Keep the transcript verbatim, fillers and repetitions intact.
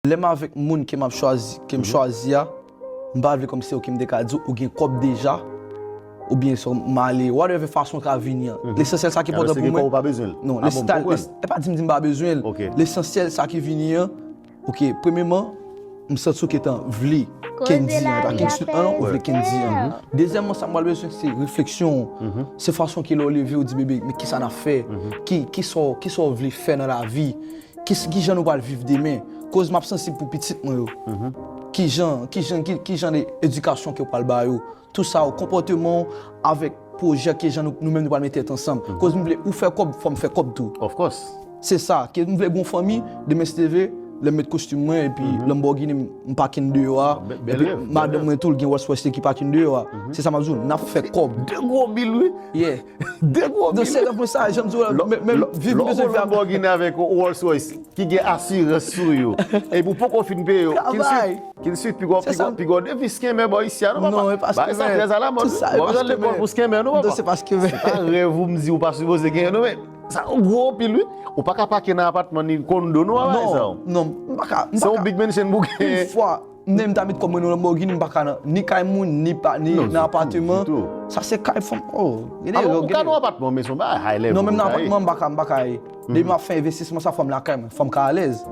Lè m avèk moun ke m ap chwazi, ke m chwazi a, m pa vle kòmsi, ok, m te ka di w, ou gen kòb deja, oubyen se m ale, whatever fason ka vini an. Lesansyèl, sa ki enpòtan pou mwen, ou pa bezwen l. Non, Ah bon, m konprann. E pa di m di m pa bezwen l. Ok. Lesansyèl, sa ki vini an, ok, premyèman, m santi w gentan vle Candy an, e pa Candy an, non, ou vle Candy an. Dezyèmman, sa m pral bezwen, se refleksyon w. Se fason ke lè w leve, ou di, bebe, men kisa n ap fè? Ki, kisa w, kisa w vle fè nan lavi? Ki, kijan nou pral viv demen? Koz m ap sansib pou pitit mwen yo. Kijan, kijan, ki, kijan de edikasyon ke w pral ba yo? Tout sa yo, konpòteman w avèk pwojè, kijan nou, nou menm nou pral met tèt ansanm. Koz m vle ou fè kòb, fò m fè kòb tou. Of course. Se sa, ke m vle gon fanmi, demen si Dye vle, lè m met kostim mwen, epi Lamborghini m, m pakin deyò a, Bè- bèl epi rèv, bèl madanm rèv. Mwen tou, l gen Rolls Royce li ki pakin deyò a. Se sa m ap di w, n ap fè kòb. De gwo bil, wi. Yeah. De gwo Non, bil. Se rèv mwen sa, jan m di w la, men, men, viv Lò bezwen w fè Lamborghini avèk Rolls Royce, ki gen asirans sou yo. Epi w poko fin peye yo. Travay. Ki n swit, pi gwo, Se pi gwo, sa. Pi gwo devis kenbe, bò, isi a, non, Non, papa. e pa Bagay sa kenbe. Trè alamòd, Tout wi. sa, e Ou pa bezwen kenbe. Lekòl pou kenbe, non, Non, papa. se pa kenbe. Se pa rèv ou m di ou pa sipoze genyen, non, men sa gwo anpil, wi. Ou pa ka pake nan apatman ni kondo, non, bagay sa. Non, non, m pa ka. M Se pa yon ka. big mansion pou Yon genyen. Fwa, menm ta met kòm mwen nan Lamborghini, m pa ka nan, ni kay moun, ni pa, ni Non, nan ditou, apatman. Ditou. Sa se kay fanm. Oh, gade, Ah, bon, yo, ou gade. Ka nan apatman, men se yon bagay high level. Non, menm nan sa ye. Apatman, m pa ka, m pa ka ye. Depi m ap fè envestisman, sa fò m lakay mwen, fò m ka alèz.